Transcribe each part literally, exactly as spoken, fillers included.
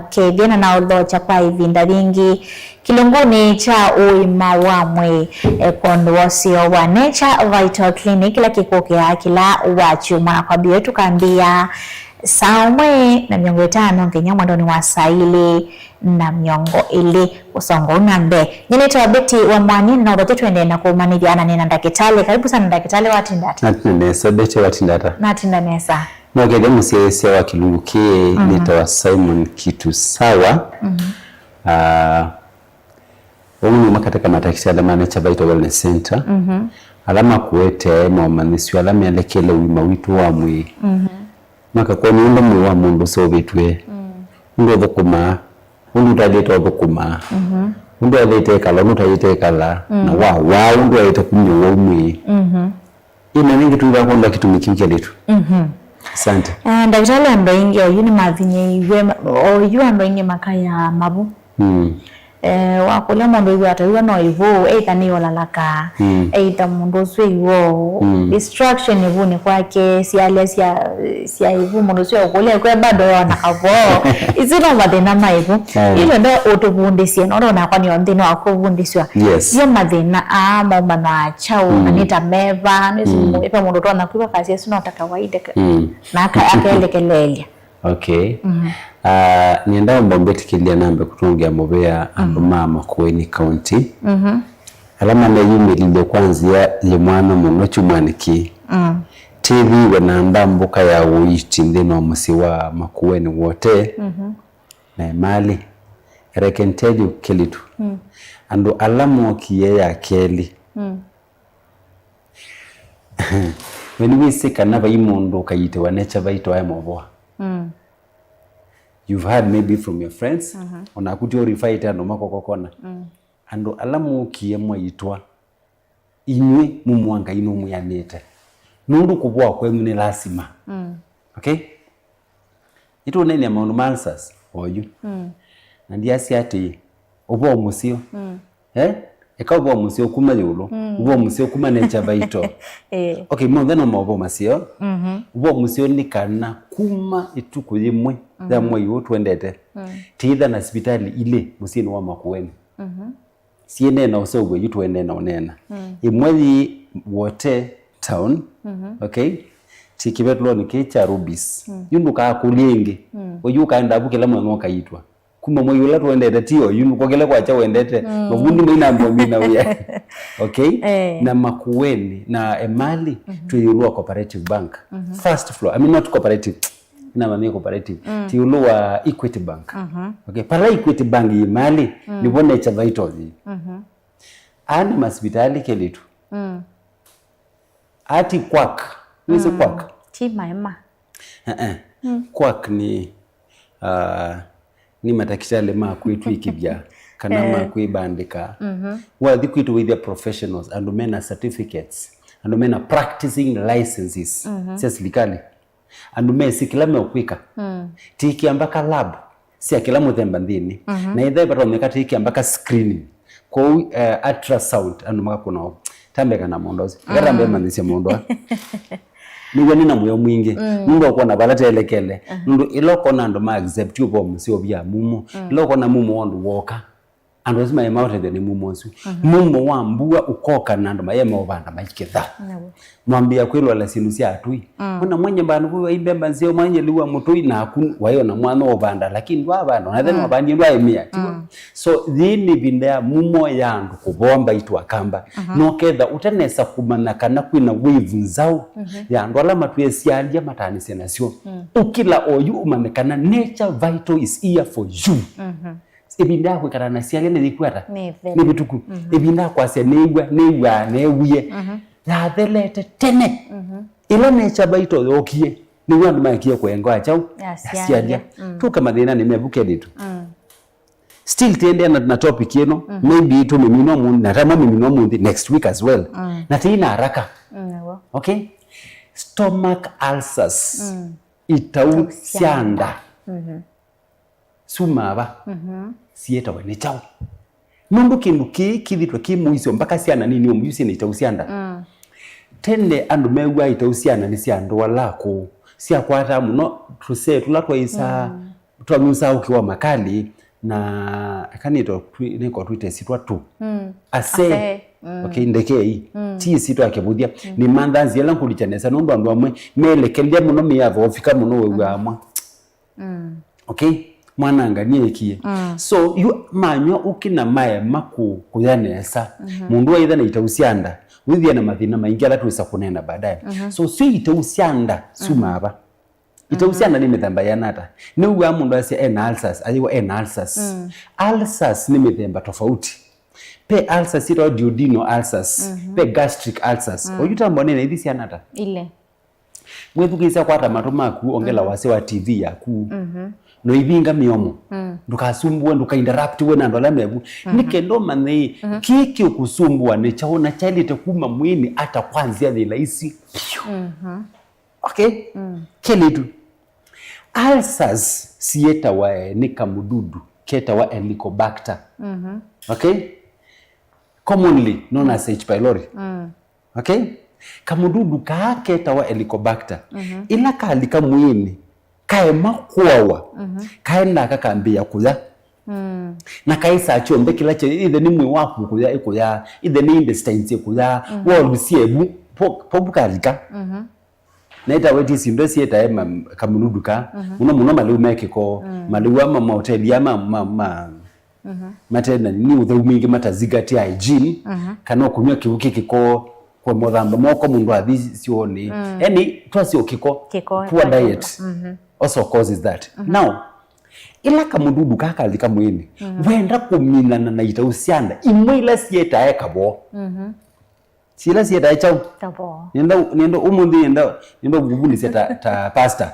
Kĩthya na na ũthokya kwa ĩvinda yingĩ kĩlungunĩ kya ũima wa mwĩĩ, eh, kwondũ wa ũseo wa Nature Vital Clinic, kĩla kĩkũkĩaa kĩla wa kyumwa, na kwambĩĩa tũkambĩĩa saa ũmwe na mĩongo ĩtano nginya mwendonĩ wa saa ilĩ na mĩongo ĩlĩ. Ũsongo ũu na mbee. Nyie nĩtawa Betty wa Mwani, na ũthokya tũendee na kũmanĩthya na nĩna ndakĩtalĩ. Karibu sana ndakĩtalĩ, watinda ata? Natinda nesa, Betty, watinda ata? Natinda nesa. Nokethya mũsyaĩĩsya wa kĩlungu kĩĩ, mhm, nĩtawa Simon Kitu Sawa. Mhm. Ah, ũu nĩ ũmwe katĩ ka matakĩtalĩ ala ma Nature Vital Wellness Center, mhm, ala makũetee momanyĩsyo ala melekele ũima witũ wa mwĩĩ. Mhm. Makakwony'a ũndũ mwĩĩ wa mũndũ ũseũvĩtw'e, mm, ũndũ ũthũkũmaa, ũndũ ũtaĩlĩte ũthũkũmaa, mhm, ũndũ waĩlĩte ĩkala, ũndũ ũtaĩlĩte ĩkala, na, mm, wa, wa ũndũ waĩlĩte kumya ũwau mwĩĩ. Mhm. Ĩna nĩngĩ tũivakonda kĩtumi kĩu kya lĩtu. Mhm. Asante. Eh, ndakĩtalĩ, andũ aingĩ oyu nĩmavinyĩĩiw'e, oyu andũ aingĩ makayaa mavu. Mm. Eh, wakũlya mũndũ ĩw'a ataw'a no ĩvu, either nĩ ũlalaka, mm, either mũndũ ũsu ĩw'o, mm, distraction ĩvunĩ kwake, syalya sya, sya ĩvu, mũndũ ũsu akũlya kwĩ bado yona kavoo. Isu no mathĩna ma ĩvu. Eh. Ĩtwenda ũtũvundĩsye, no nakwa nĩ nthĩnĩ wa kũvundĩswa. Yes. Yo mathĩna aa maumanaa kyaũ, na, mm, nĩ ta meva, nĩ, mm, ve mũndũ ũtonya kwĩw'a kasya isu no ta kawaida ka-, mm, na aka-, akelekeleelya. Okay. Mhm. Ah, nĩenda ũmba mbĩtĩkĩlya nambe kũtũngĩa mũvea andũ, mhm, ma Makueni County, mhm, ala maneyumĩlilye kwa nzĩa yĩ mwanya mũno kyumwanĩ kĩĩ. Mm. Tĩthĩiwe na ndambũka ya ũiiti nthĩnĩ wa mũsyĩ wa Makueni Wote, mhm, na Emali. And I can tell you, Kelitu, mm, andũ ala mookie ya kelĩ, mm, we nĩwĩsĩ kana vai mũndũ ũkaiitĩwa Nature Vital aĩ mũvoa? Mm. You've heard maybe from your friends, mhm, o naku ti ũrifaĩte andũ makokokona. Mm. Andũ ala mũkie mwaitwa, inyw'ĩ mumwa Ngai nũmwĩanĩte, nũndũ kũvoa kwenyu nĩ lasima. Mm. Okay? Nĩtũũneenea maũndũ ma answers oyu. Mm. Na ndiasya atĩĩ, ũvoo mũseo. Mm. Eh? Eka ũvoo mũseo kuma ĩũlũ. Mm. Ũvoo mũseo kuma Nature Vital. Eh. Okay, monthe no maũvoo maseo. Mhm. Ũvoo mũseo nĩ kana kuma ĩtukũ yĩmwe, mm, ya mwei ũũ tũendete, mm, tĩitha na sivitalĩ ilĩ mũsyĩnĩ wa Makueni. Mhm. Syĩneena ũseũvyo yu tũendee na ũneena. Mm. Ĩmwe yĩ Wote Town, mhm, okay? Ti kĩvetũlonĩ kĩĩ kya Rubis. Mm. Yu ndũkaakũlye ĩngĩ. Mm. Oyu ũkaenda vu kĩla mũthenya ũkaitwa. Kuma mwei ũla tũendete, ti oyu, ndũkokele kwakya wendete. Mm. Mavundi mainambwa mina wĩa. Okay? Eh. Na Makueni, na Emali, mhm, twĩ ĩũlũ wa Cooperative Bank. Mhm. First floor. I mean, not cooperative. Ĩna mami cooperative. Mm. Ti ĩũlũ wa Equity Bank. Mhm. Okay, pala Equity Bank yĩ Emali, mm, nĩvo Nature Vital yĩ. Mhm. Aa nĩ masivitalĩ Kelitu. Mm. Aa ti Quack. Nĩsĩ, mm, Quack? Ti maema. Eh, eh. Mm. Quack nĩ, ah, nĩ matakĩtalĩ ma kwĩtw'ĩkĩthya kana, eh, ma kwĩbandĩka. Mhm. Wathi kwitũ wĩthĩa professionals, andũ mena certificates, andũ mena practicing licenses, mhm, sya silikalĩ. Andũ mesĩ kĩla meũkwĩka. Mm. Ti kĩamba ka lab sya kĩla mũthemba nthĩnĩ. Mhm. Na ĩthe vatonyeka ti kĩamba ka screening. Kwoou, eh, ultrasound, andũ makakũna o. Tambeka na mũndũ ũsu. Mm. Ĩkatambe manyĩsya mũndũ a. Nĩw'a nĩ na mũyo mwingĩ. Mm. Nũndũ wa kwona vala telekele. Mhm. Nũndũ ĩla ũkona andũ ma accept ũvoo mũseo vya mumo. Mm. Ĩla ũkona mumo wa ũndũ woka. Andũ asu maema ũtethya nĩ mumo ũsu. Mhm. Mumo wa mbua ũkoka na andũ mayema ũvanda maiketha. Nĩw'o. Mwambĩĩa kwĩlwala syĩndũ sya atũi. Mm. Ona mwenye mbanu kuwa imbemba nzeo mwenye liwa mũtũi naku waĩ ona mwana ũvanda, lakini ndwavanda, ona ethĩwa, mm, nĩwavandie ndwaĩmĩa, tiw'o? Mm. So, yĩĩ nĩ ĩvinda ya mumo ya andũ kũvomba itwakamba. Mhm. Noketha ũtanesa kũmanya kana kwĩna wave nzaũ, mhm, ya andũ ala matwĩe syalya mataanĩsye nasyo. Mm. Ũkĩla oyu ũmanye kana Nature Vital is here for you. Mhm. Ĩvinda ya kwĩkala na syalya nĩyĩkwata. Nĩ ĩthelu. Nĩ vĩtuku. Mhm. Ĩvinda ya kwasya nĩw'a, nĩw'aa, neewie. Mhm. Yathelete tene. Mhm. Ĩla Nature Vital yookie, nĩw'o andũ maekie kũenga kyaũ? Ya, ya syalya. Syalya. Mm. Tũke mathĩnanĩ mevu Kelitu. Mm. Still tĩendea na, na topic ĩno. Mm. Maybe tũmĩmina ũmũnthĩ, na tamwa mĩmina ũmũnthĩ, next week as well. Mm. Na tĩina haraka. Mm, nĩw'o. Okay? Stomach ulcers. Mm. Itau sya nda. Mhm. Sumaa va? Mhm. Sietawe nĩ kyaũ? Nũndũ kĩndũ kĩĩ kĩthĩtwe kĩ mũisyo mpaka syana nini ũmũyu syĩna itau sya nda. Mm. Tene andũ mew'aa itau sya nda nĩ sya ndwala kũũ, syakwataa mũno tũsee tũla twaĩsaa, mm, twanyusaa ũkĩ wa makali, na eka nĩtwa twi-, nĩko twĩte sitwa tu. Mm. Ase. Ase. Mm. Okay, ndekei. Mm. Ti sitwa ya kĩvũthya. Mm. Nĩ manthanzi ala ngũlikya nesa, nũndũ andũ amwe melekelya mũno, mĩathoofika mũno, wew'aa mwa. Mm. Okay? Mwananganie ekie. Mm. So, yu manywa ũkĩ na maema kũ-, kũya nesa. Mm-hmm. Mũndũ waitha na itau sya nda, wĩthĩa na mathĩna maingĩ ala twĩsa kũneena baadaye. Mm-hmm. So, syo itau sya nda, mm-hmm, suma ava. Itau sya nda nĩ mĩthemba yĩana ata? Nĩw'aa mũndũ asya ena ulcers, ayĩwa ena ulcers. Mm. Ulcers nĩ mĩthemba tofauti. Pe ulcers syĩtawa duodenal ulcers, mhm, pe gastric ulcers. Mm. Oyu tambwa nĩ na ithi syana ata? Ile. Mwĩthukĩĩsya, kwata matũ maku, ongela, mhm, wasya wa T V yaku. Mhm. No ivinga mĩomo. Mm. Ndũkasumbue, ndũkainterruptiwe na andũ ala mevu. Mhm. Nĩ kenda ũmanye, mhm, kĩĩ kĩũkũsumbua nĩ kyaũ na kyaĩlĩte kuma mwĩĩnĩ ata kwa nzĩa yĩ laisi. Mhm. Okay? Mm. Kelĩtu. Ulcers sietawa, eh, nĩ kamududu ketawa Helicobacter. Mhm. Okay? Commonly known as H. pylori. Mm. Okay? Kamududu kaa ketawa Helicobacter. Mhm. Ĩla kalika mwĩĩnĩ, kaema kũawa, mhm, kaendaa kakambĩĩa kũya. Mm. Na kaĩsaa kyonthe kĩla kye, either nĩ mwĩĩ waku kũya, ĩkũya, either nĩ intestines ĩkũya, mm, walls syevu, po-, povu kalika. Mhm. Na ĩtawetie syĩndũ syĩtae ma-, kamududu ka, mhm, mũno mũno malĩu me kĩko, mm, malĩu ama mahoteli ama ma, ma, mhm, mate na nĩ ũtheu mwingĩ, matazingatia hygiene, mhm, kana ũkũnywa kĩu kĩ kĩko, kwa mũthamba moko mũndũ athi syoonĩ. Mm. Yani, twasyo kĩko, kĩko, poor diet, mhm, also causes that. Mhm. Now, ĩla kamududu kakalika mwĩĩnĩ, mhm, wenda kũminana na itau sya nda imwe ila sietae kavoo. Mhm. Syĩla sietae kyaũ? Kavoo. Nenda, nenda, ũmũnthĩ nenda, nenda kũkuvundisya ta, ta pastor.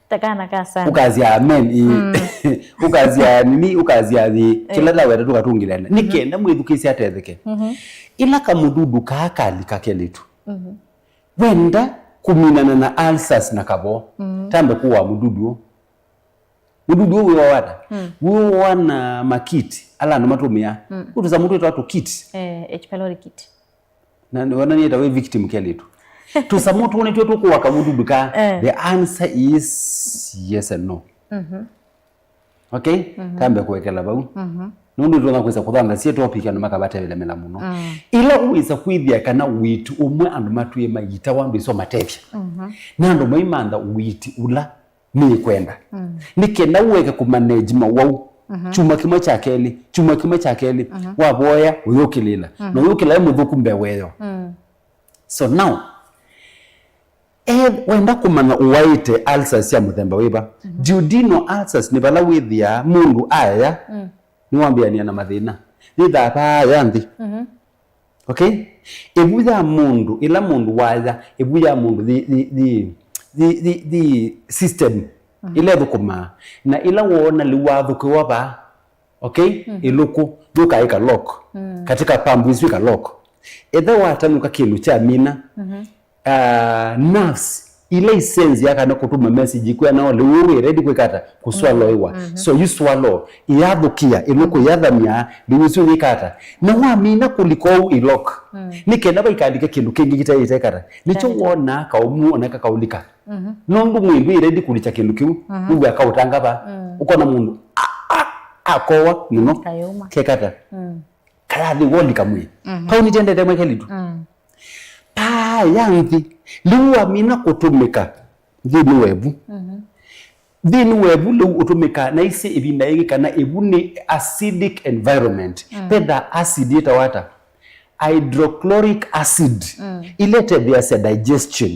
Ta kana ka sana. Ũkasya amen, ĩĩ. Mm. Ũkasya nini, ũkasya thĩ. Eh. Kĩla ndaweta tũkatũngĩlana. Nĩ, mhm, kenda mwĩthukĩĩsya atetheke. Mhm. Ĩla kamududu kaa kalika kelĩtu. Mhm. Wenda kũminana na ulcers na kavoo. Mhm. Tambe kũaa mududu ũũ. Mududu ũũ wĩoawa ata? Mm. Wĩoawa na makiti ala andũ matũmĩaa. Mm. Kwĩ tũsamũ twĩtawa tũkiti. Eh, H. pylori kit. Na nĩ wona nĩetawa victim kelĩtu. Tũsamũ tũũ nĩtw'o tũkũaa kamududu ka. Eh. The answer is yes and no. Mhm. Okay? Mhm. Tambe kũekela vau. Mhm. Nũndũ nĩtũtonya kwĩsa kũthanthasya topic andũ makavatelemela mũno. Mm. Ĩla ũĩsa kwĩthĩa kana wĩtu ũmwe andũ matwĩe mayĩtawa andũ isu matethya. Mhm. Na andũ maimantha wĩti ũla nĩkwenda. Mm. Nĩ kenda ũeke kũmanage mawau. Mhm. Kyumwa kĩmwe kya kelĩ, kyumwa kĩmwe kya kelĩ, mhm, wavoya, ũyũkĩlĩla. Mhm. Na ũyũkĩla e mũthũku mbee weyo. Mm. So now, e, wenda kũmanya ũwaĩte ulcers sya mũthemba wĩva? Mhm. Duodenal ulcers nĩ vala wĩthĩaa mũndũ aya, mm, nĩwambĩanĩa na mathĩna. Yĩthaa paaya nthĩ. Mhm. Okay? Ĩvu ya mũndũ, ĩla mũndũ waya, ĩvu ya mũndũ thi, thi, thi, thi, thi, thi system, mhm, ĩla ĩthũkũmaa. Na ĩla woona lĩu wathũkĩwa vaa, okay? Mhm. Ĩlũkũ, yũka ĩka lock. Mm. Katika pump isu ĩka lock. Ethĩwa watanũka kĩndũ kyamina, mhm, ah, nerves ila isenzia kana kũtuma message kwĩa nao lĩu wĩ ready kwĩka ata? Kũswalloiwa. Mhm. So you swallow, ĩyathũkĩa, ĩlũkũ ĩyathamya, lĩu ũsu yĩka ata? Na wamina kũlika ũu ĩlock. Mm. Nĩ kenda vaikalike kĩndũ kĩngĩ kĩtaĩte kata. Nĩkyo wonaa kaũmũ ona kakaũlika. Mhm. Nũndũ mwĩĩ ndwĩ ready kũlikya kĩndũ kĩu, mhm, ũu akaũtanga va. Mm. Ũkona mũndũ, a, a, akowa mũno. Kayũma. Kekata. Mm. Kayathi wolika mwĩĩ. Mhm. Pau nĩtendete mwe kelĩtu. Mm. Paaya nthĩ, lĩu wamina kũtũmĩka nthĩnĩ wa ĩvu. Mhm. Nthĩnĩ wa ĩvu lĩu ũtũmĩkaa na isi ĩvinda yĩngĩ kana ĩvu nĩ acidic environment. Mm. Petha acid yĩtawa ata? Hydrochloric acid. Mm. Ĩla ĩtetheeasya digestion.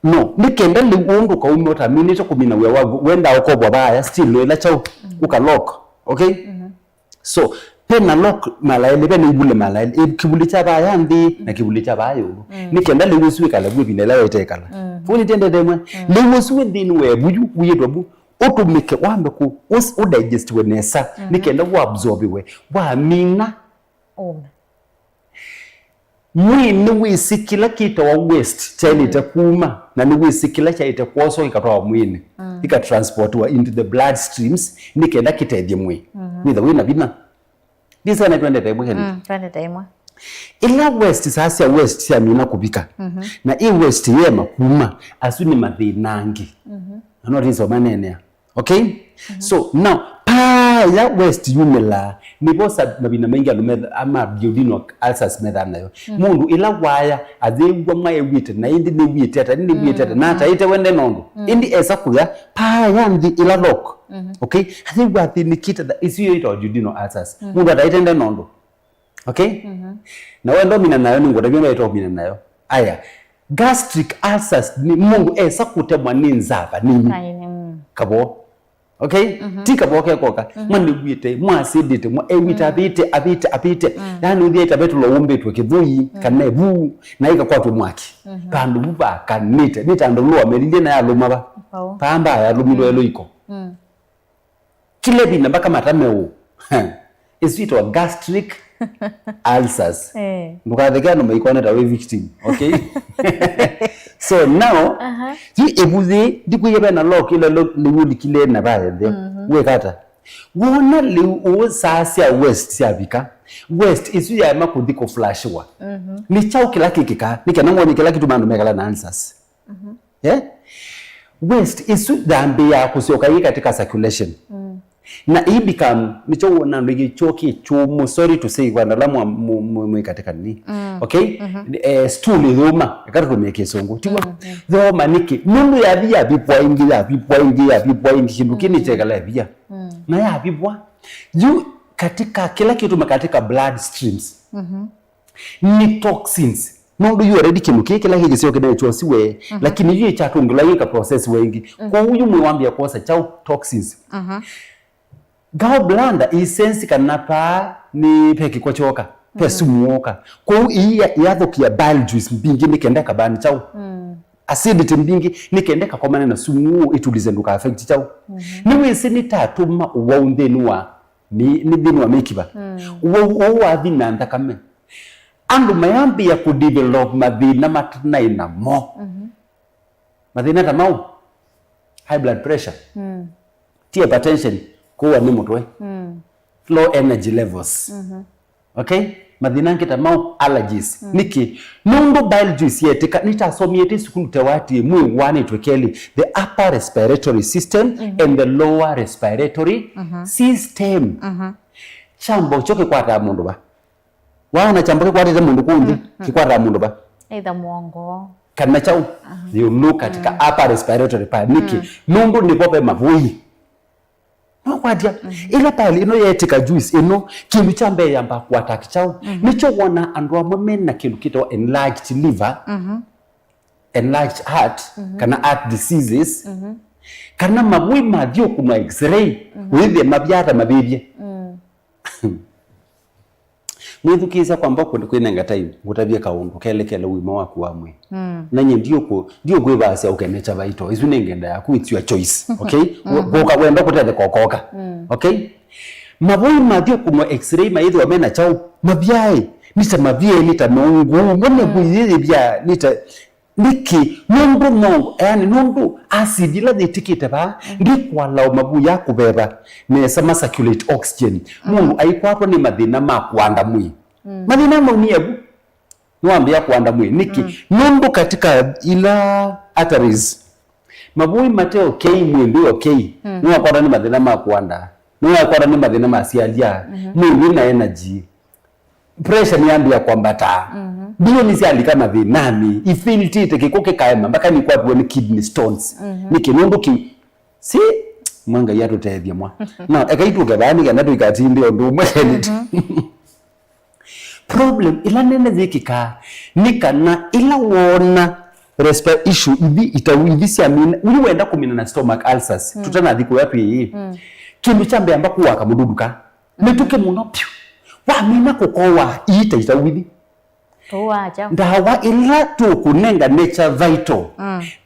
No, nĩ kenda lĩu ũndũ kaume ũtaminĩte kũmina wĩa waku, wendaa ũkovwa vaaya, still no ĩla kyaũ, mm, ũka lock. Okay? Mhm. So, ve na lock mala elĩ, ve na ivuli mala elĩ, ĩ, kĩvuli kya vaya nthĩ na kĩvuli kya vaya ĩũlũ. Mm. Nĩ kenda lĩu ũsu wĩkale vu ĩvinda ĩla waĩte ĩkala. Mm. Vu nĩtendete ĩmwe. Mm. Lĩu ũsu wĩ nthĩnĩ wa ĩvu yu, wĩĩtwa vu, ũtũmĩke wambe kũ, ũs-, ũdigestiwe nesa, mm-hmm, nĩ kenda ũabsorbiwe. Wamina. Ũme. Mwĩĩ nĩwĩsĩ kĩla kĩtawa waste kyaĩlĩte, mm, kuma, na nĩwĩsĩ kĩla kyaĩte kwoswa kĩkatwawa mwĩĩnĩ, mm, kĩkatransportiwa into the blood streams, nĩ kenda kĩtethye mwĩĩ, mm-hmm, wĩtha wĩ na vinya. Ndĩsĩ kana twendete ĩmwe kĩndũ. Mm, twendete ĩmwe. Ĩla waste, saa sya waste syamina kũvika, mm-hmm, na ĩ waste yema kuma, asu nĩ mathĩna angĩ. Mm-hmm. Na no tĩsoma nenea. Okay? So now, paa ya waste yumĩlaa, nĩvo sa mavinda maingĩ andũ metha- ama duodenal ulcers methaa nayo. Mũndũ ĩla waya, ayĩw'a mwa ew'ĩte, na ĩndĩ nĩw'ĩte ata, ĩndĩ nĩw'ĩte ata, na ataĩte wende nondũ. Ĩndĩ esa kũya, paa ya nthĩ ĩla lock. Okay? Ayĩw'a athĩnĩkĩte, tha- isu yĩtawa duodenal ulcers. Mũndũ ataĩte nde nondũ. Okay? Na wenda ũmina nayo, nĩngũtavya ũndũ waĩte ũmina nayo. Aya, gastric ulcers nĩ mũndũ esa kũtemwa nĩ nza vanini. Vanini, mm. Kavoo. Okay? Ti kavoo kekoka. Mwa nĩw'ĩte, mwa asĩndĩte, mwa ew'ĩte, avĩte, avĩte, avĩte. Yaani ũthiaĩte vetũlo ũmbĩtwe kĩthũi, kana ĩvu, na ĩkakwatw'a mwaki. Vandũ vu vakanĩte. Nĩ ta ndũlũ wamelilye na yalũma va. Vau. Paa mbaa yalũmilwe lũiko. Kĩla ĩvinda mpaka matame ũũ. Ĩsu yĩtawa gastric ulcers. Eh. Ndũkatheke andũ maikone ta wĩ victim, okay? So now, yu ĩvu yĩĩ, ndikwĩie vena lock ĩla lo- lĩu likile na vaethea. Wĩka ata? Wona lĩu ũũ saa sya waste syavika, waste ĩsu yaema kũthi kũflashiwa. Nĩ kyaũ kĩla kĩkĩkaa? Nĩ kana ngwoni kĩla kĩtuma andũ mekala na ulcers. Eh? Waste ĩsu yambĩĩaa kũsyoka ĩ katika circulation. Na ĩ become, nĩkyo wona andũ aingĩ kyoo kĩ kyũmũ, sorry to say, vandũ ala mwa- mu- mu- mwĩ katika nini. Okay? Eh, stool yũma, eka tũtũmĩe kĩsũngũ. Tiwa? Yũma nĩkĩ? Nũndũ yathi yavipwa ĩngĩ, yavipwa ĩngĩ, yavipwa ĩngĩ, kĩndũ kĩu nĩkyekala ĩvia. Na yavipwa, yu katika, kĩla kĩtuma katika blood streams. Nĩ toxins. Nũndũ yu already kĩndũ kĩĩ kĩla kĩkĩseo kĩnene kyosiwe, lakini yu ĩkyatũngĩlwa ĩka process we ĩngĩ. Kwoou yu mwĩĩ wambĩĩa kwosa kyaũ? Toxins. Gallbladder ĩsensi kana paa nĩ ve kĩko kyoka, ve sumu woka. Kwoou ĩi ya- yathũkĩa bile juice mbingĩ nĩ kenda ĩkabani kyaũ? Acidity mbingĩ nĩ kenda ĩkakomane na sumu ũũ ĩtulize ndũka affect kyaũ? Nĩwĩsĩ nĩtatũma ũwau nthĩnĩ wa mĩ- nĩ nthĩnĩ wa mĩkiva. Ũwau ũũ wathi na nthakame. Andũ mayambĩĩa kũdevelop mathĩna matanaĩ namo. Mathĩna ta mau, high blood pressure, ti hypertension, kũwa nĩ mũtwe, low energy levels. Okay? Mathĩna angĩ ta mau, allergies. Nĩkĩ? Nũndũ bile juice yetĩka, nĩtasomie tĩ sukulu tewati mwĩĩ wanĩtwe kelĩ, the upper respiratory system and the lower respiratory system. Kyambo kyo kĩkwataa mũndũ va? Waona kyambo kĩkwatĩte mũndũ kũu nthĩ, kĩkwataa mũndũ va? Either mũongo. Kana kyaũ? Ĩũlũ katika upper respiratory part. Nĩkĩ? Nũndũ nĩvo ve mavũi. Nũkwatya? Ĩla pile ĩno yeetĩka juice ĩno, kĩndũ kya mbee yamba kũattack kyaũ? Nĩkyo wona andũ amwe mena kĩndũ kĩtawa enlarged liver, enlarged heart, kana heart diseases, kana mavũi mathiũkũnwa x-ray, wĩthĩe mavyaa ta mavĩvye. Mwĩthukĩĩsya kwamba kwĩ- kwĩnenga time ngũtavye kaũndũ kelekele ũima waku wa mwĩĩ. Na nyie ndiũkũ- ndiũkwĩvaasya ũkenekya vaito. Isu nĩ ngenda yaku, it's your choice. Okay? Kũka wenda kũtetheka ũkoka. Okay? Mavũi mathiũkũnwa x-ray maĩthĩwa mena kyaũ? Mavyaĩ, nĩ ta mavyaĩ, nĩ ta nũngũ. Mone ngũi yĩyĩvya, nĩ ta Nĩkĩ? Nũndũ no, yani, nũndũ acid ĩla yĩtĩkĩte vaa ndĩkwalawa mavũi ya kũveva nesa ma circulate oxygen. Mũndũ aikwatwa nĩ mathĩna ma kũanda mwĩĩ. Mathĩna mau nĩ evu. Nĩwambĩĩa kũanda mwĩĩ. Nĩkĩ? Nũndũ katika ila arteries, mavũi mate okay, mwĩĩ ndwĩ okay. Nĩwakwatwa nĩ mathĩna ma kũanda. Nĩwakwatwa nĩ mathĩna ma syalya. Mwĩĩ wĩna energy. Pressure nĩyambĩĩa kwambata. Mbio nĩsyalika mathĩnanĩ, ifiltĩte, kĩkw'ũ kĩkaema, mpaka nĩkwatiwe nĩ kidney stones. Nĩkĩ? Nũndũ kĩu si mwa Ngai atũtethye mwa. No, eka itũke vaa nĩ kana tũikatinde ũndũ ũmwe. Problem ĩla nene yĩkĩkaa nĩ kana ĩla woona respi- issue ithi itau ithi syamina, ũyũ wenda kũmina na stomach ulcers, tũtanathi kũya twĩĩ, kĩndũ kya mbee amba kũwaka mũduduka. Mĩtũkĩ mũno vyũ. Wamina kũkowa iita itau ithi. Tũwaa kyaũ? Ndawa ĩla tũkũnenga Nature Vital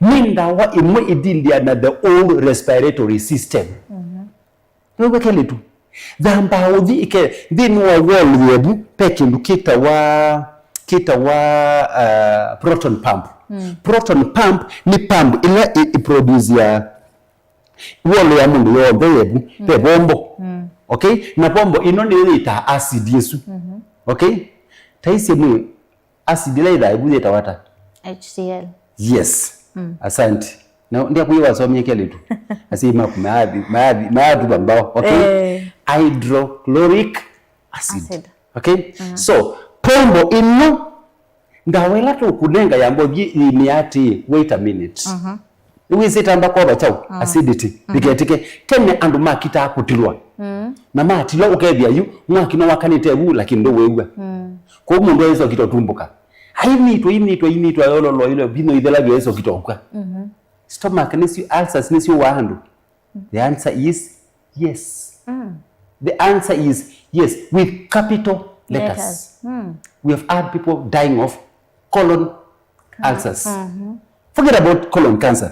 nĩ ndawa ĩmwe ĩdilya na the old respiratory system. Nĩw'e kelĩtu. Thambaa ũthi ĩke nthĩnĩ wa wall yevu, ve kĩndũ kĩtawa, kĩtawa, uh, proton pump. Proton pump nĩ pump ĩla ĩ- ĩproduce ya wall ya mũndũ yonthe yevu, ve vombo. Okay? Na vombo ĩno nĩyo yĩtaa acid ĩsu. Okay? Taisye mwĩ acid ĩla yĩthaa ĩvu yĩtawa ata? H C L. Yes. Asante. Na ndiakwĩie wasomie kelĩtu. Asyai maku mayathi, mayathi, mayatuva mbao. Okay? Eh. Hydrochloric acid. Acid. Okay? So, pombo ĩno, ndawa ĩla tũkũnenga ya mbothi yĩmĩa atĩĩ, wait a minute. Nĩwĩsĩ ĩtamba kova kyaũ? Acidity. Ndĩketĩke. Tene andũ makitaa kũtilwa. Na matilwa ũkethĩa yu, mwaki no wakanĩte vu, lakini ndũwĩw'a. Kwoou mũndũ aĩsa ũkita ũtumbũka. Ainitwa, ainitwa, ainitwa, yololwa, ilo, vino ithela vyo aĩsa ũkita ũkw'a. Stomach nĩsyo, ulcers nĩsyũaa andũ. The answer is yes. The answer is yes, with capital letters. Letters. We have had people dying of colon ulcers. Forget about colon cancer.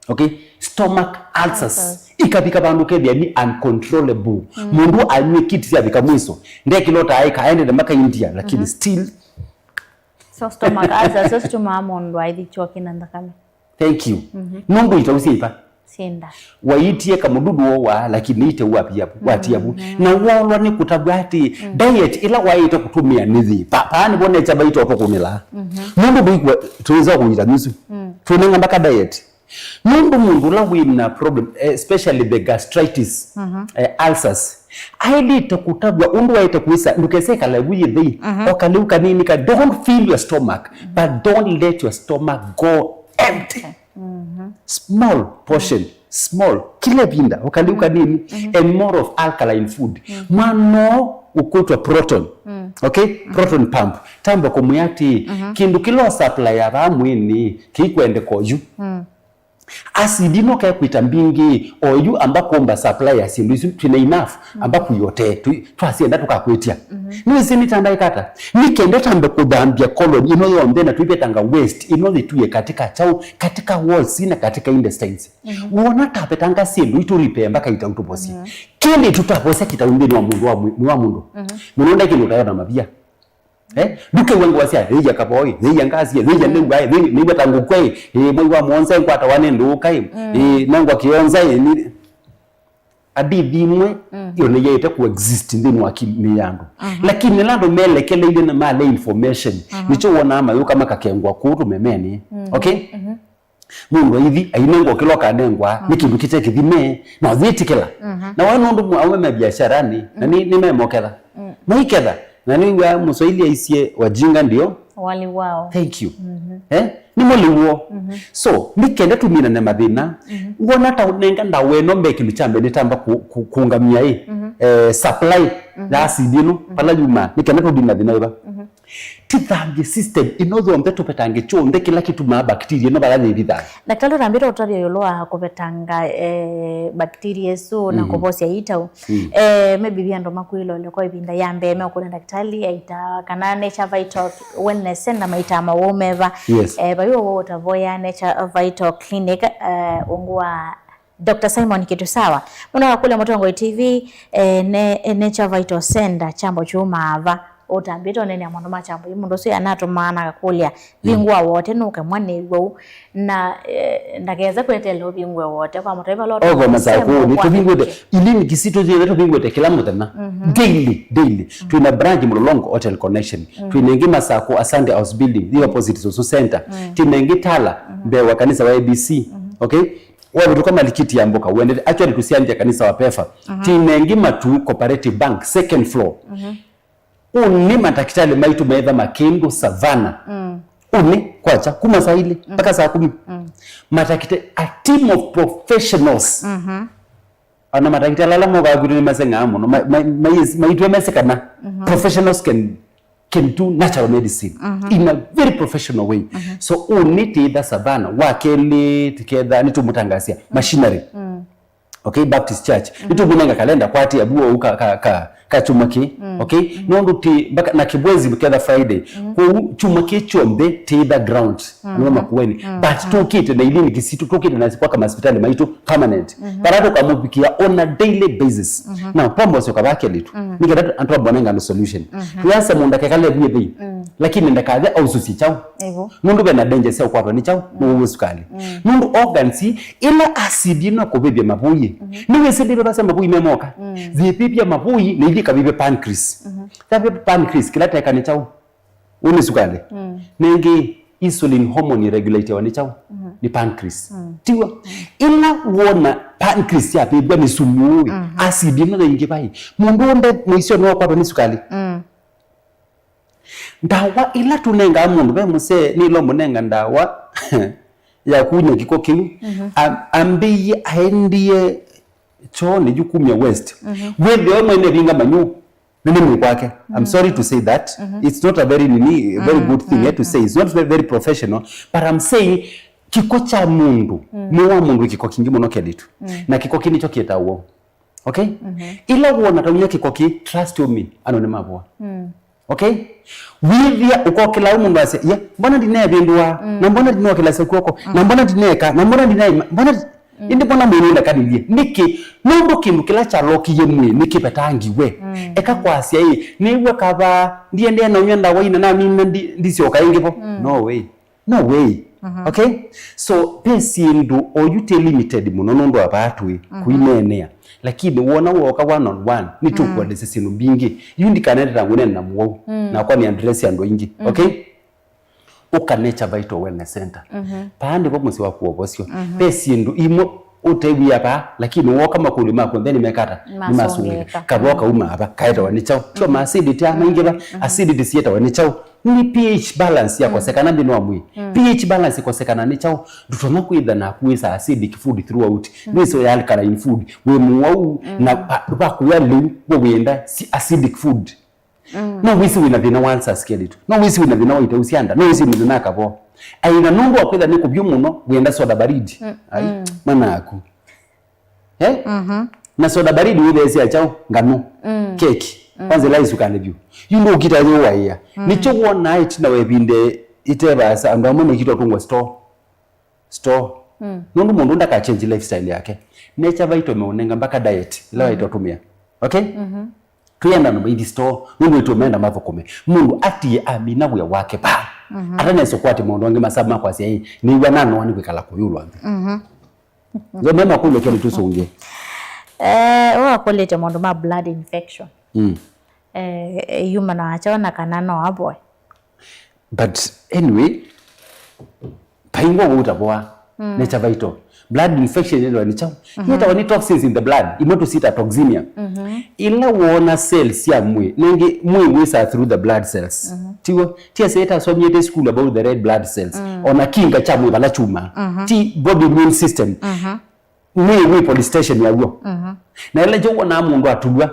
Okay? Stomach ulcers. Ulcers. Ikavika vandũ kethĩa ni uncontrollable. Mũndũ anywe kiti syavika mwiso. Ndekĩla ũtaĩka, aendete mpaka India, lakini still. So stomach ulcers, so situmaa mũndũ aithi kyoki na nthakame. Thank you. Nũndũ itau syĩ iva? Sinda. Waitie kamũdudu woo waa, lakini ite watia vu, watia vu. Na wolwa nĩ kũtavw'a atĩ diet ĩla waĩte kũtũmĩa nĩ yĩ. Pa, paa nĩvo nekya vaito tũkũnĩlaa. Nũndũ ndũikw'a, tũĩsa kũita nusu. Tũnenga mpaka diet. Nũndũ mũndũ ũla wĩ na problem, eh, especially the gastritis, eh, ulcers, aĩlĩte kũtavw'a ũndũ waĩte kwĩsa, ndũkese ĩkala vu yĩthei, o kalĩu kanini ka, don't fill your stomach, but don't let your stomach go empty. Small portion, small, kila ĩvinda, o kalĩu kanini, and more of alkaline food. Mwana ũũ ũkwĩtwa proton, okay? Proton pump. Tamba kũmwĩa atĩ, kĩndũ kĩla ũsupply vaa mwĩnĩ, kĩikwendeka oyu. Acid ĩno kekwĩta mbingĩ, oyu amba kũmba supply ya syĩndũ isu, twĩna enough, amba kuyote, twi-, twasyenda tũkakwĩtya. Nĩwĩsĩ nĩtandaĩka ata? Nĩ kenda tambe kũthambya colon ĩno yonthe na tũivetanga waste, ĩno yĩtwie katika chau, katika walls na katika intestines. Wona tavetanga syĩndũ itũ ripee mpaka itau tũvosye. Kĩndĩ tũtavosya kĩtau nthĩnĩ wa mũndũ wa mwĩ-, mwĩ wa mũndũ. Mũndũ ndekĩndũ ũtayona mavia. Eh? Ndũkew'a ngũa sya, "Thĩia kavoi, thĩia ngasie, thĩia nĩw'ae, thĩia, nĩw'a ta ngũkw'e, ĩ, mwai wa mũonza ngwatawa nĩ ndũũka, ĩ, ĩ, nengwa kĩonza, ĩ, nĩ." Hadithi imwe yo nĩyaĩte ku exist nthĩnĩ wa akili ya andũ. Lakini ĩla andũ melekeleile na male information, nĩkyo wonaa mayũka makakengwa kũu tũmemenĩ. Okay? Mũndũ aithi, ainengwa kĩla ũkanengwa, nĩ kĩndũ kĩte kĩthime, na ũyĩtĩkĩla. Na waĩ nũndũ mwa-, aume me biasharani, na nĩ, nĩmemoketha. Maiketha, na nĩw'a Mũswahili aisye, "Wajinga ndio wali wao." Thank you. Eh? Nĩ mũlĩ w'o. So, nĩ kenda tũminane mathĩna, wona ta ũnenga ndawa ĩno mbe kĩndũ kya mbee nĩtamba kũ-, kũ-, kũngamia ĩ, eh, supply ya acid ĩno, vala yuma, nĩ kenda tũdina thĩna ĩva. Tũthambye system ĩno yonthe, tũvetange kyonthe kĩla kĩtumaa bacteria ĩno vala yĩvithaa. Ndakitali, ũtambĩte ũtavya ĩũlũ wa kũvetanga, eh, bacteria ĩsu na kũvosya itau. Eh, maybe vi andũ makwĩlole kwa ĩvinda ya mbee, meũkũna ndakitali aita kana Nature Vital Wellness Center maitaa mawau meva. Yes. Eh, vai ũwau ũtavoya Nature Vital Clinic, eh, ungu wa Doctor Simon Kitusawa. Mũno wakũlya Mũtongoi T V, eh, ne, eh, Nature Vital Center, kyambo kyumaa va? Ũtambĩte ũneenea maũndũ ma kyambo yu, mũndũ ũsu anatũmaa na akakũlya, vingũa wote nũkemwa nĩ w'ou, na, eh, ndakese kweteela ũvingũe wote kwa mũtoi vala. Oko Masakũnĩ, tũvingũĩte, iliniki sitũ syonthe tũvingũĩte kĩla mũthenya. Daily, daily. Twĩna branch Mlolongo Hotel Connection. Twĩna ĩngĩ Masakũ, Asante House Building, the opposite Susu Center. Twĩna ĩngĩ Tala, mbee wa kanisa wa A B C. Okay? Wavĩtũka malikiti ya mboka, wendete, actually, tũsianzia kanisa wa Pefa. Twĩna ĩngĩ Matuu Cooperative Bank, second floor. Ũnĩ matakitali maitũ metha makĩndũ Savana. Ũnĩ kwacha, kuma saa ilĩ mpaka saa kumi. Matakita-, a team of professionals. Ona matakitali ala mokaa kwitũ nĩmaseng'aa mũno. Ma-, ma-, ma-, maitwe mese kana professionals can can do natural medicine in a very professional way. So, ũnĩ tĩtha Savana, wa kelĩ tĩketha, nĩtũmũtangasia machinery. Okay, Baptist Church. Nĩtũmũnenga kalenda kwa atĩ abu ũu ka, ka, ka, ka chuma kĩ. Okay? Nũndũ tĩ, mpaka, na Kibwezi ketha Friday. Kwoou chuma kĩ kyonthe tĩtha ground. Nĩwe Makueni. But tũkĩte na iliniki sitũ, tũkĩte na kwa kama hospitali maitũ permanent. Bara tũkamũvikĩa on a daily basis. Now, pombo syoka bakelitu. Nĩkenda andũ ambonenga no solution. Tũyasa mũndũ akekale vue thei. Lakini ndakathe aususi chau. Nũndũ vena danger sya ũkwatwa nĩ chau, nĩ ũw'o sukali. Nũndũ organs ila acid ĩno kũvĩvya mavũi. Nĩwĩsĩ ndĩveva sya mavũi memoka. Yĩvĩvya mavũi na ithi kavĩvya pancreas. Kavĩvya pancreas kĩla teka nĩ chau. Ũnĩ sukali. Nĩngĩ Insulin hormone ĩregulatewa nĩ kyaũ? Nĩ pancreas. Tiw'o? Ĩla wona pancreas yavĩvw'a nĩ sumu ĩ, acid ĩno yaingĩva ĩ, mũndũ ũnde mũisyo nĩwakwatwa nĩ sukalĩ. Ndawa ĩla tũnengaa mũndũ, ve mũsee nĩla ũmũnenga ndawa ya kunya kĩko kĩu, am-, ambĩie aendie chooni yu kumya waste. Wĩthĩwe mwene vinga manyu, nĩ nĩ mwĩ kwake. I'm sorry to say that. It's not a very nini, very good thing, eh, to say. It's not very, very professional, but I'm saying kĩko kya mũndũ, mwĩ wa mũndũ wĩ kĩko kingĩ mũno, Kelĩtu. Na kĩko kĩ nĩkyo kĩetawa ũwau. Okay? Ĩla wona ta unya kĩko kĩ, trust you me, andũ nĩmavoa. Okay? Wĩthĩa ũkokĩla ũ mũndũ asya, "Ye, mbona ndinevĩndũa? Na mbona ndinookĩlasya kw'oko? Na mbona ndineka? Na mbona ndinaima? Mbona ndi-, ĩndĩ mbona mwĩĩ nũlekanilye? Nĩkĩ?" Nũndũ kĩndũ kĩla kyalokie mwĩĩ nĩkĩvetangiwe. Eka kwasya, "Ĩ, nĩw'a kavaa, ndiendee na ũnywa ndawa ina, namina ndi-, ndisyoka ĩngĩ vo." No way. No way. Okay? So, ve syĩndũ oyu twĩ limited mũno nũndũ wa vaa twĩ kũineenea. Lakini wona wooka one on one, nĩtũkũelesya syĩndũ mbingĩ. Yu ndikanete ta ngũneena na mũwau. Nakwa nĩ address andũ aingĩ. Okay? Ũka Nature Vital Wellness Center. Paa nĩvo mũsyĩ waku wa ũvosyo. Ve syĩndũ imwe ũtew'ĩa vaa, lakini wooka makũlyo maku onthe nĩmekata, nĩmasũngĩka. Nĩmasũngĩka. Kavoo kauma ava, kaetawa nĩ kyaũ? Tyo ma acidity aa maingĩva, acidity syetawa nĩ kyaũ? Nĩ pH balance yakosekana nthĩnĩ wa mwĩĩ. Ph balance ĩkosekana nĩ kyaũ? Ndũtonya kwĩtha naku wĩsa acidic food throughout. Ndwĩsa ya alkaline food, wĩ mũwau, na va-, vakũya lĩu we wĩenda si-, acidic food. No wĩsĩ wĩna thĩna wa ulcers, Kelĩtu. No wĩsĩ wĩna thĩna wa itau sya nda. No wĩsĩ wĩna thĩna wa kavoo. Aina nũndũ wa kwĩtha nĩ kũvyũ mũno, wĩenda soda baridi. Ai, mwana aku. Eh? Na soda baridi wĩtheesya kyaũ? Nganũ. Keki. Kwanza ĩla ĩsukalĩ vyũ. Yu ndũkita yũwaĩa. Nĩkyo wonaa ĩtina wa ĩvinda ĩte vaasa andũ amwe mekĩtwa tũngwa store. Store. Nũndũ mũndũ ndaka change lifestyle yake. Nature Vital meũnenga mpaka diet ĩla waĩtwa tũmĩa. Okay? Twĩenda andũ maithi store, nũndũ ĩtũ menda mathũkũme. Mũndũ atie amina wĩa wake pa. Atanesa kwati maũndũ angĩ masavu ma kwasya, "Ĩ, nĩw'a nanoa nĩ kwĩkala kũyũlwa nthĩ." Ndio mema kũlyo kĩndũ tũsũngĩe. Eh, wakũlĩte maũndũ ma blood infection. Mm. Eh, yumana wacho na kana no avoe. But anyway, paingwa wauta voa. Mm. Nature Vital. Blood infection yetawa nĩ kyaũ? Mm-hmm. Yetawa nĩ toxins in the blood. Imwe tũsita toxemia. Mm-hmm. Ila wona cells sya mwĩĩ, nengĩ mwĩĩ wĩsaa through the blood cells. Mm-hmm. Tiw'o? Ti ase ĩtasomie ĩte school about the red blood cells. Mm. Ona kinga kya mwĩĩ vala kyumaa. Mm-hmm. Ti body immune system. Mm-hmm. Mwĩĩ wĩ polystation yaw'o. Mm-hmm. Na ĩla kyo wonaa mũndũ atulwa.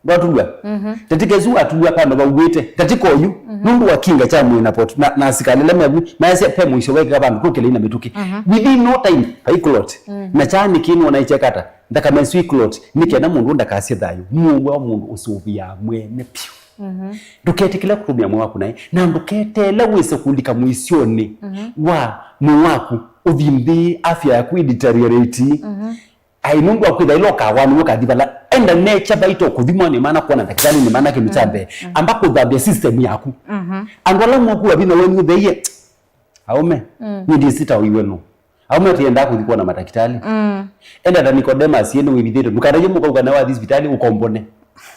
Ndwatulwa. Mhm. Tatĩka ĩsu watulwa vandũ vauĩte. Tatĩka oyu, mhm, nũndũ wa kinga kya mwĩĩ na pot-, na, na asikalĩ ala mevu, mayasya ve mũisyo wekĩka vandũ tũkĩlei na mĩtũkĩ. Mhm. Within no time, vai clot. Mhm. Na kyaa nĩkĩ nĩwona ĩkyekata? Nthakame ĩsu ĩ clot, nĩ kenda mũndũ ndakasye thayũ. Mwĩĩ wa mũndũ ũsũvĩaa mwene vyũ. Mhm. Ndũketĩkĩle kũtũmĩa mwĩĩ waku naĩ, na ndũketeele wĩse kũlika mũisyonĩ, mhm, wa mwĩĩ waku, ũthi nthĩ, afya yaku ĩ deteriorate. Mhm. Ai, nũndũ wa kwĩtha ĩla ũkawa nĩw'o ũkathi vala. Enda Nature Vital kũthimwa nĩ mana, kwona ndakĩtalĩ nĩ mana kĩndũ kya mbee. Mm. Amba kũthambya system yaku. Mhm. Andũ ala mwakuwa vinya wenyu ũtheie. Aũme, mm, nĩ ndĩsĩ ta ũiwe nũ. Aũme tũyendaa kũthi kwona matakĩtalĩ. Mm. Enda ta Nicodemus yene wĩvithĩte. Ndũkanaye mũka ũkana wathi sivitalĩ ũkombone.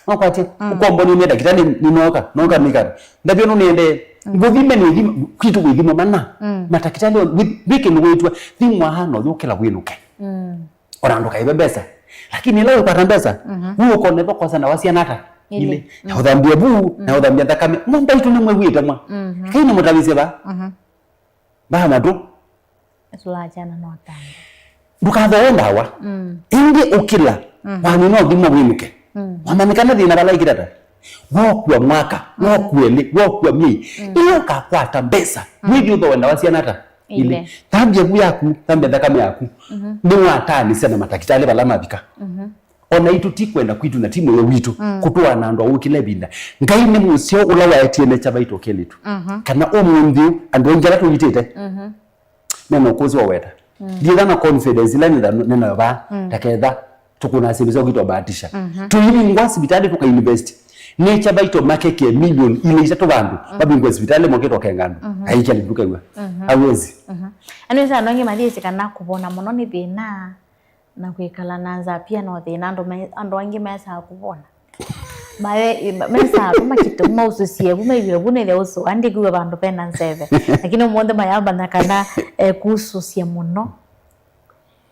Nokwatie, mm, ũkombone nĩ ndakĩtalĩ nĩnoka. Noka nĩkata. Ndavyo nũnĩendee. Mm. Ngũthime nĩ ũthima, kwitũ wĩthimo mana. Mm. Matakĩtalĩ, wĩ-, wĩ kĩndũ wĩtwa, thimwa hano yũkĩla wĩnũke. Mm. Ona ndũkaĩve mbesa. Lakini ĩla wĩkwata mbesa, mhm, wĩ ũkone thokosa na wasiana ata? Ilĩ. Ilĩ. Na, mm, ũthambie vu, na, mm, ũthambie nthakame. Mwa mbaitũ nĩmwĩw'ĩte mwa. Mhm. Kai nĩmũtavisye va? Mhm. Mbaa matũ. Tũlachana no tanga. Ndũkathoe ndawa. Mm. Ĩngĩ ũkĩla, mhm, wamina ũthima wĩnũke. Mm. Wamanyĩkana thĩna vala ĩkĩtata. Wokua mwaka, mm, wokua ĩlĩ, wokua myei. Mm. Ĩla ũkakwata mbesa, mm, wĩthi ũthoe ndawa siana ata? Ilĩ. Ilĩ. Thambia vu yaku, thambia nthakame yaku. Mhm. Nĩwataanĩsya na matakĩtalĩ vala mavika. Mhm. Ona itũ ti kwenda kwitũ na ti mũyo witũ, mm, kũtũa na andũ aũkĩla ĩvinda. Ngai nĩ mũseo ũla waetie Nature Vital Kelĩtu. Mhm. Kana ũmũnthĩ ũũ, andũ aingĩ ala tũitĩte, mhm, mena ũkũsĩ wa weta. Mm. Ndiĩtha na confidence ila nĩtha-, nĩnayo vaa, mm, taketha tũkũna syĩndũ sya kwitwa bahatisha. Mhm. Tũivingwa sivitalĩ tũkainvest. Nature Vital makeke million ilĩ itatũ vandũ, mm, mavingwe sivitalĩ mokĩtwa kenga andũ. Mhm. Aikia nĩ tũkaigua. Mhm. Hawezi. Mhm. Andu ĩsa andũ angĩ mathiĩsĩ kana kũvona mũno nĩ thĩna, na kwĩkala na nzaa pia no thĩna, andũ me-, andũ angĩ mesaa kũvona. Maye, ma- mesaa vu makĩte vu mausũsye vu maiw'e vu nĩthĩa ũsũa ndikwĩw'a vandũ vena nzeve. Lakini ũmũnthĩ mayambanya kana eh, kusũsya mũno.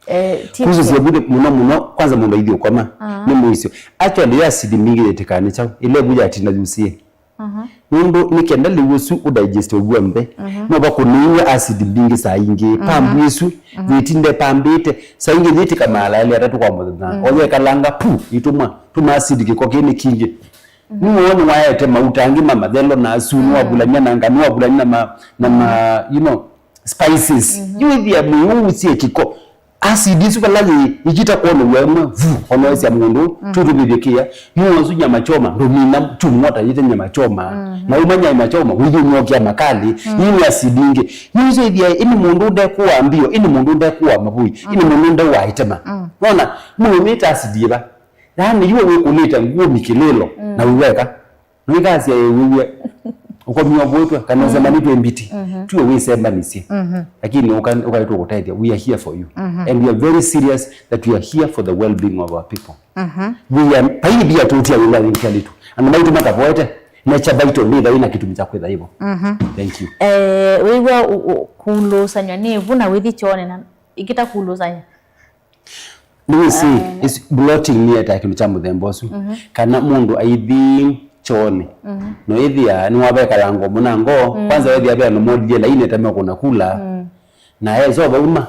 Eh, ti Kusũsya vu nĩ mũno mũno, kwanza mũndũ aithi ũkoma. Aha. Nĩ mũisyo. Actually, yo acid mbingĩ yĩtĩkaa nĩ kyaũ? Ĩla ĩvu yatina yusie. Aha. Nũndũ nĩ kenda lĩu ũsu ũdigest ũw'o nthe, mhm, no vakũnĩiwe acid mbingĩ saa ingĩ. Mhm. Pambu ĩsu, mhm, yĩtinde pambĩte, saa ingĩ yĩtĩka maalaĩle atatũ kwa mũthenya. Mhm. Oyekalanga pu, itũmwa, tũma acid kĩko kĩĩ nĩ kingĩ. Mhm. Nĩwoo nĩwaete mauta angĩ ma mathelo na asu, mhm, nĩwavulany'a na nga, nĩwavulany'a na ma, na ma, you know, spices. Mhm. Yu ĩthĩa mwĩĩ ũu ũsie kĩko. Acid isu vala yĩ, ikita kwonew'a ĩmwe, vu, onoesya mũndũ, mm, tutuvithĩkĩa. Nĩwoo ũsu nyama choma, ndũmina chumwa ta yĩte nyama choma. Mhm. Na uma nyama choma, wĩthi ũnyokea makali, mm, yĩ nĩ acid ingĩ. Yu isu ĩthĩa, ĩnĩ mũndũ ndekũwa mbio, ĩnĩ mũndũ ndekũwa mavũi, ĩnĩ, mm, mũndũ ndewa itema. Mm. Nona, mũndũ wĩta acid yĩva. Yaani, yu wĩkũnĩte nguo mikĩlĩlo, mm, na wĩweka. Nũikasya ĩwĩw'e ũkomia ũvũĩtwe kana, mm, ũsembanĩtwe mbiti. Mhm. Tuwe wĩsembanisye. Mhm. Lakini ũka- ũkaitwa kũtethya. We are here for you. Mhm. And we are very serious that we are here for the well-being of our people. Mhm. We are, paivia tũtia wĩla wĩkalitu. Andũ maitũ matavoete, nature vital ndĩtha ĩna kĩtumi kya kwĩtha ĩvo. Mhm. Thank you. Eh, wĩw'a ũ- ũ- kũlũsany'a nĩ vu na wĩthi kyoone na ikita kũlũsany'a. Nĩwĩsĩ, ah, is bloating nĩyetaa kĩndũ kya mũthemba ũsu. Mhm. Kana mũndũ aithi kyoonĩ. Mhm. No ĩthĩa nĩwavekalanga mũnango. Mm. Kwanza wethĩa ve andũ molilye laini ĩtame kũna kula. Mm. Na esa vauma,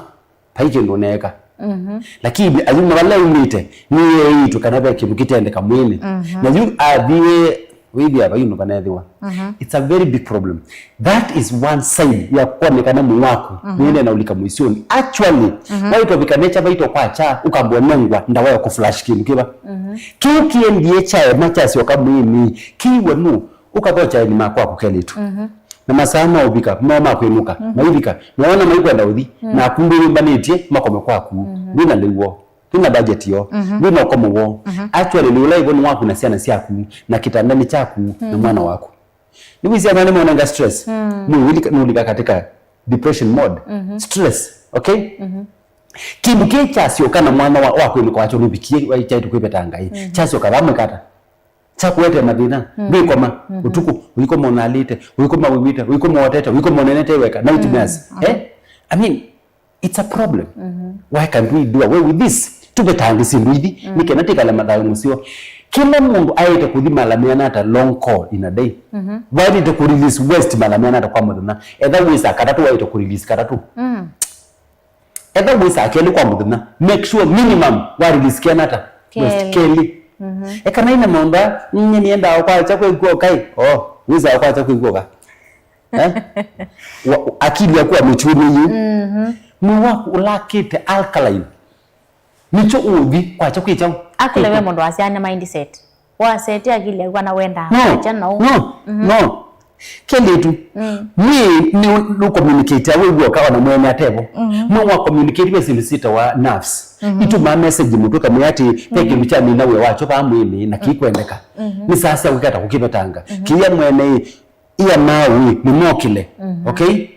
vai kĩndũ ũneeka. Mhm. Lakini ayuma vala aumĩte, nĩyeĩtwe kana ve kĩndũ kĩtendeka mwĩĩnĩ. Mhm. Na yu athiwe Wĩthĩa vai ũndũ vanethĩwa. Mhm. It's a very big problem. That is one sign ya kwonekana mwĩĩ waku, mhm, nĩende na ũlika mũisyonĩ. Actually, mhm, waitwa vika nature vital kwa kya, ũkambwa nengwa ndawa ya kũflush kĩndũ kĩva. Mhm. Kĩu kĩendie kyaema kyasyoka mwĩĩnĩ, kĩiwe nũ, ũkathocha eni makwaku kelĩtu. Mhm. Na masaa ma ũvika, mo ma kwĩnũka, mhm, maivika, na wona maikwenda ũthi, mhm, naku ndũyũmbanĩtye makome kwaku, mhm, ndwĩ na lĩu woo. Ndwĩ na budget yoo. Mhm. Ndwĩ na ũkomo woo. Mhm. Actually, nĩ ũla ĩvo nĩ waku na syana syaku, na kĩtandanĩ kyaku, na, mhm, mwana waku. Nĩwĩsĩ ana nĩmonenga stress. Mm. Nũlika, nũlika katika depression mode. Mhm. Stress. Okay? Mhm. Kĩndũ kĩĩ kyasyoka na mwana wa, wa kwĩnũka wakyo nũvikie, wa kyaĩtũ kwĩveta Ngai. Mhm. Kyasyoka vamwe kata. Kyakuete mathĩna. Mm. Ndwĩkoma, mhm, ũtukũ, ũikoma ũnalĩte, ũikoma wĩw'ĩte, ũikoma wotete, ũikoma ũnenete weka, nightmares. Mm. Eh? I mean, it's a problem. Mhm. Why can't we do away with this? Tũvetange syĩndũ ithi, mm, nĩ kenda tĩkale mathayũ mũseo. Kĩla mũndũ aĩte kũthi mala meana ata long call in a day. Mhm. Waĩlĩte kũ release waste mala meana ata kwa mũthenya? Etha wĩsaa katatũ, waĩte kũ release katatũ. Mm. Etha wĩsaa kelĩ kwa mũthenya, make sure minimum wa release keana ata? Waste kelĩ. Kelĩ. Mhm. Eka naina maũndũ aa, nyie nĩendaa kwakya kwĩkw'a ũkai. Oh, wĩsaa kwakya kwĩkw'a ũka. Eh? Wa- akili yaku amĩkyumĩie. Mhm. Mwĩĩ waku ũlakĩte alkaline. Nĩkyo ũũthi kwakya kwĩ kyaũ? Akũle ve mũndũ wasyaanĩa mindset. Wasete akili yaku kana wendaa, no, kwakya na ũu. No, mhm, no. Kelĩtu. Mm. Mwĩĩ nĩ nũcommunicate wĩ w'oka ona mwene atevo. Mhm. Mwĩĩ wa communicate ve syĩndũ syĩtawa nerves. Mhm. Itumaa message mũtwe kamwĩa atĩ ve, mhm, kĩndũ kyamina wĩa wakyo vaa mwĩĩnĩ na, mm, kĩkwendeka. Mhm. Nĩ saa sya kũkata kũkĩvetanga. Mhm. Kĩya mwene ĩ, ia maũĩ nĩmokĩle. Mhm. Okay?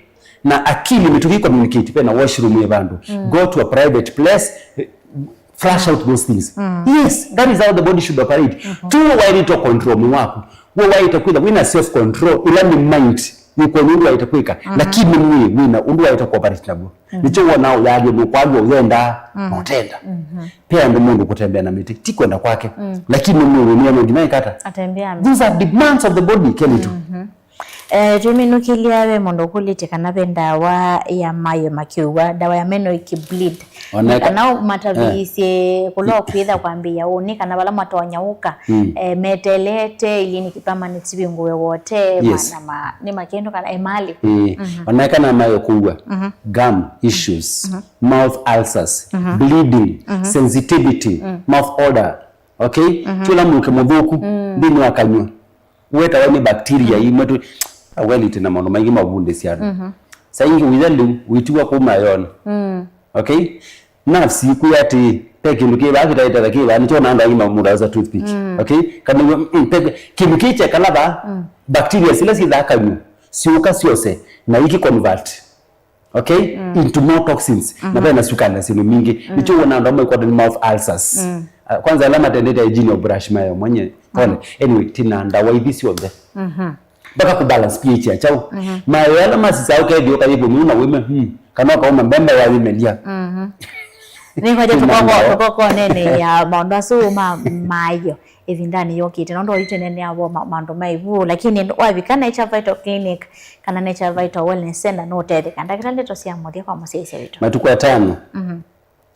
Na akili mĩtũkĩ communicate ve na washroom ĩ vandũ. Mm. Go to a private place, eh, flush out those things. Mm. Yes, that is how the body should operate. Mhm. Tu waĩlĩte control mwĩĩ waku. We waĩte kwĩtha wĩna self control, ĩla nĩ mind. Nĩkwona ũndũ waĩte kwĩka, mhm, lakini mwĩĩ wĩna ũndũ waĩte kuoperate naw'o. Mhm. Nĩkyo wonaa ũyalya nũkwalw'a ũyendaa, mhm, na ũtenda. Mhm. Pe andũ mũndũ kũtembea na mĩtĩ, ti kwenda kwake. Mm. Lakini mwĩĩ wĩnĩe no nginya ĩkata. Atembea. These are demands of the body, kelĩtu. Mhm. Eh, tũminũkĩlya ve mũndũ ũkũlĩtye kana ve ndawa ya mayo makĩua, ndawa ya meno ikibleed. Oneka- kana matavisye, eh, kũla ũkwĩtha kwambĩĩa ũnĩ kana vala matonya ũka, mm, eh, metelete ili nĩ kĩpama nĩ sivingũwe wote, yes, ma- na ma- nĩ makendo kana emalĩ. Eh, mhm, oneka na mayo kũua, mhm, gum issues, mhm, mouth ulcers, mhm, bleeding, mhm, sensitivity, mm, mouth odor. Okay? Mhm. Tũla mũke mũthũku, mm, nthĩnĩ wa kanyw'a. Wetawa nĩ bacteria, mm, imwe tu, awelite na maũndũ maingĩ ma ũvundĩsya andũ. Mhm. Saa ingĩ wĩya lĩu, wĩtiwa kũu mayonĩ. Mm. Okay? Nerves ikwĩa atĩ, pe kĩndũ kĩ vaa kĩtaĩtata kĩ vaa, nĩkyo na andũ angĩ mamũndawasa toothpick. Mm. Okay? Kana iwe, mm, pe kĩndũ kĩ kyekala vaa, mm, bacteria sila syĩ thakany'o, syũka syose, na iki convert. Okay? Into more toxins. Na vena sukali na syĩndũ mingĩ. Nĩkyo wona andũ amwe kwata nĩ mouth ulcers. Ah, kwanza ala matendete hygiene of brush mayo mwenye. Pole. Anyway, tina ndawa ithi syonthe. Mpaka ku balance pH ya chao. Mayo ala masisa ũkethio kayĩvũnũ na wĩme, hmm, kana ũkauma mbemba wayimelia. Nĩkwaja tũkokonene ya maũndũ asu ma mayo ĩvindanĩ yũkĩte, nũndũ oyu tũneenea vo ma- maũndũ ma ĩvu, lakini wavika Nature Vital Clinic kana Nature Vital Wellness Center nũũtetheka. Ndakĩtalĩ ndeto sya mũthya kwa mũsyaĩĩsya witũ. Matukũ atano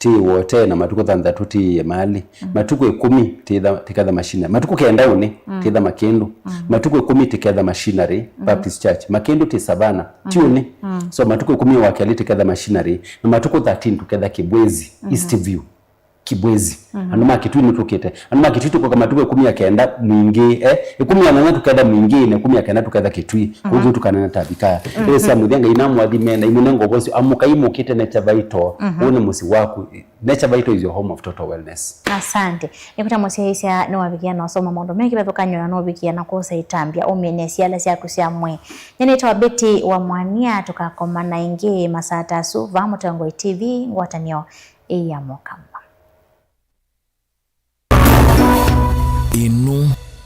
tĩĩwa ũtee na matukũ thanthatũ tĩĩe malĩ. Matukũ ĩkũmi tĩitha- tĩketha machinery. Matukũ kenda ũnĩ tĩitha makĩndũ. Matukũ ĩkũmi tĩketha machinery, Baptist Church. Makĩndũ tĩ Savana, ti ũnĩ. So matukũ ĩkũmi wa kelĩ tĩketha machinery, na matukũ thirteen tũketha Kibwezi, East View. Kibwezi. Andũ ma Kitui nĩtũkĩte. Andũ ma Kitui tũkoka matukũ ĩkũmi ya kenda mwingĩ, eh? Ĩkũmi ya nyanya tũketha mwingĩ, na ĩkũmi ya kenda tũketha Kitui. Kũu tũkanana ta thika. Ĩĩ sya mũthya Ngai namwathime, na imũnenga ũvosyo, amũkai mũkĩte Nature Vital. Ũũ nĩ mũsyĩ waku. Nature Vital is your home of total wellness. Asante. Nĩkwĩta mũsyaĩĩsya nĩwavikia na ũsoma maũndũ me kĩvathũkany'o na nũvikia na kwosa itambya ũmĩnĩsya ala syaku sya mwĩĩ. Nĩnĩtawa Betty wa Mwania, tũkakomana ĩngĩ masaa ta asu vaa Mũtongoi T V, ngwatanĩo ĩĩ ya Mũkamba. Ĩno